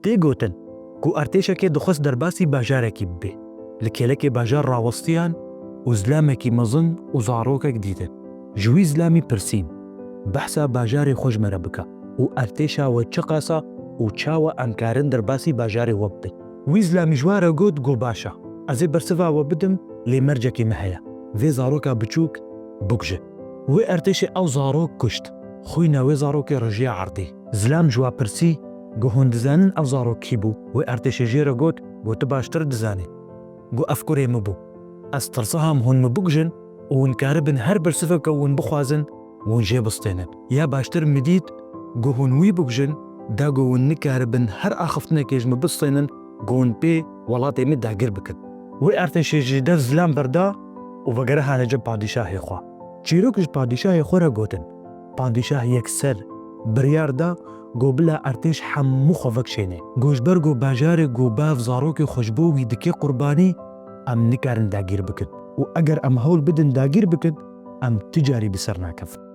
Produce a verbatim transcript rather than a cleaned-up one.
Tê gotin ku artêşekê dixwest derbasî bajarekî bibe. Li kêlekê bajar rawestiyan û zilamekî mezin û zarokek dîtin. Ji wî zilamî pirsîn, behsa bajarê xwe ji me re bike û artêşa we çiqas e û çawa em karin derbasî bajarê we bibin. Wî zilamî ji wan re got ku baş e, ez ê bersiva we bidim, lê mercekê me heye. Vê zaroka biçûk bikuje. Wê artêşê ew zarok kuşt. Xwîna wê zarokê rijiya erdê. Zilam ji wa pirsî ku hûn dizanin ev zarok kî bû? Wê artêşê jê re got ku tu baştir dizanî. Got ev kurê min bû. Ez tirsiha hûn min bikujin û hûn karibin her bersiveke hûn bixwazin hûn jê bistênin. Ya baştir min dît ku hûn wî bikujin, da ku hûn nikaribin her axiftinekê ji min bistênin ku hûn pê welatê min dagir bikin. Wê artêşê ji dev zilam berda û vegere hane cem padîşahê xwe. Çîrok ji padîşahê xwe re gotin. Padîşah yekser biryar da ku bila artêş hemû xwe vekişêne. Got ji ber ku bajarê ku bav zarokê xwe ji bo wî dike qurbanî, em nikarin dagir bikin. Û eger em hewl bidin dagir bikin, em ti carî bi ser nakevin.